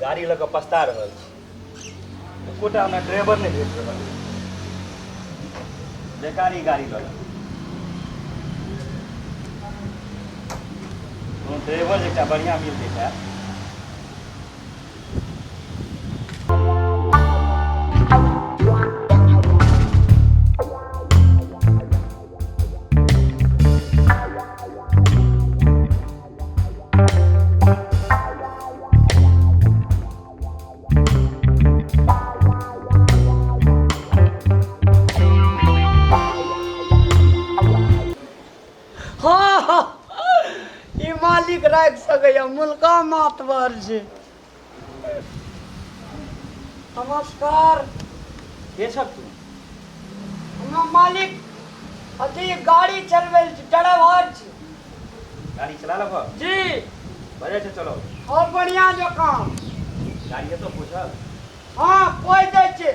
गाड़ी लऽ कऽ पछता रहल छी। एकोटा हमरा ड्राइवर नहि भेट रहल अछि। बेकारी गाड़ी लऽ लेलहुँ। कोनो ड्राइवर जे एकटा बढ़िआँ मिल जैतै। हाँ हाँ, ई मालिक राखि सकैए मुल्का मातबर छै। नमस्कार। के छक तू? हमरा मालिक अथी गाड़ी चलबै छी, ड्राइवर छी। गाड़ी चला लेबह? जी। बढ़िया छै चलो। और बढ़िया जकाँ। गाड़ी हेतौ पूछल? हाँ, कोइ दै छै।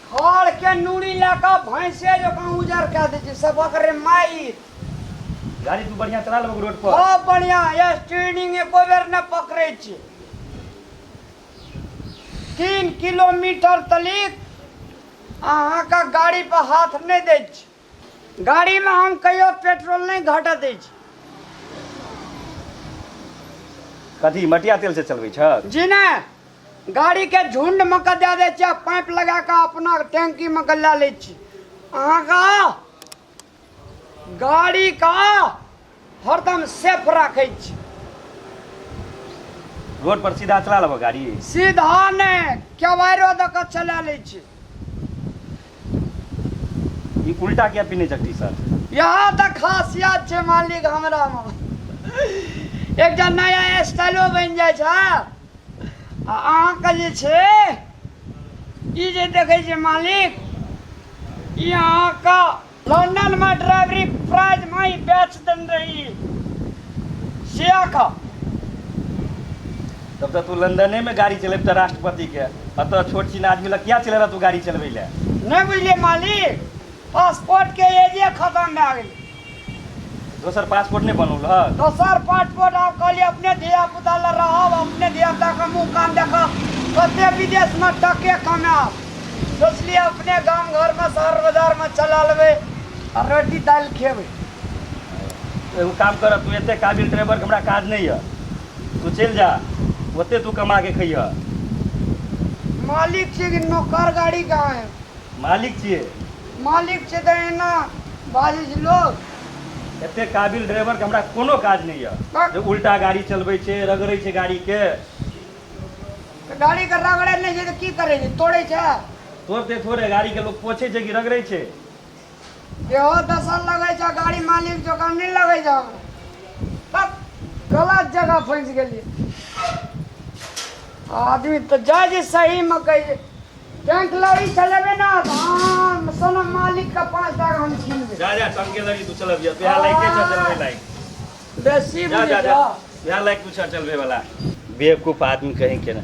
खड़ के नूरी लए कऽ भैंसे जकाँ उजर कए दै छै सबक रे माई। गाड़ी तू बढ़िया चला लेबह रोड पर? खूब बढ़िया, स्टीयरिंग एको बेर नहि पकड़ै छै। 3 किलोमीटर तलिक अहाँके गाड़ी पर हाथ नहि दै छै। गाड़ीमे हम कहियो पेट्रोल नहि घटऽ दै छी। कथी मटिया तेल से चलबै छह? जी नहि, गाड़ीके झुण्डमे कऽ दए दै छियै आ पाइप लगा कऽ अपना टैंकीमे कऽ लए लै छी। अहाँके गाड़ीके हरदम सेफ राखै छी। रोड पर सीधा चला लेबह गाड़ी? सीधा नहि, केवाइरो दऽ कऽ चला लै छी। ई उल्टा किया पिन्है छह टी शर्ट? इएह तऽ खासियत छै मालिक हमरामे। एकटा नया स्टाइलो बनि जाइ छै आ अहाँके जे छै ई जे देखै छियै मालिक, ई अहाँके लंदन में ड्राइवरी प्राइज में ही बेच देने रही सिया का। तब तऽ तू लंदने में गाड़ी चलेब तऽ राष्ट्रपति के अतः छोट छिन आदमी लग किया चले तू गाड़ी चलबै ले? नहीं बुझलिए मालिक, पासपोर्ट के एजे खत्म भए गेलै। दोसर पासपोर्ट नहीं बनौल हँ? दोसर पासपोर्ट आब कहलिए अपने धिया पुता लए रहब, अपने धिया पुता के मुँह कान देखब, कते विदेश में टके कमायब। सोचलिए अपने गाम घर में शहर बाजार में चला लेबै आ रोटी दालि खेबै। एगो काम कर, तू एते काबिल ड्राइवर के हमरा काज नहीं है, तू चलि जा, ओते तू कमा के खइह। मालिक छियै कि नौकर गाड़ी कहाँ है? मालिक छियै। मालिक छियै तऽ एना बाजै छै लोग। एते काबिल ड्राइवर के हमरा कोनो काज नहीं है जे उल्टा गाड़ी चलबै छै, रगड़ै छै गाड़ी के। तऽ गाड़ी के रगड़े नहि छै तऽ की करै छै, तोड़ै छै? तोड़ते थोड़े, गाड़ी के लोग पोछै छै कि रगड़ै छै? देहो दशा लगै छै गाड़ी मालिक जकाँ नहि लगै छै हमरा। तब गलत जगह फँसि गेलियै। आदमी तऽ जाइ छै सहीमे कहै छै टैंक लड़ी चलेबै ने तऽ हम सोना मालिक के 5 टाका हम छीनबै। जा जा, टंके लड़ी तू चलबिह, तू इएह लायके छह चलबै लायक। बेसी जा जा बुझै जा, छह। इएह लायक तू छह चलबै वाला। बेवकूफ आदमी कहीं के ना।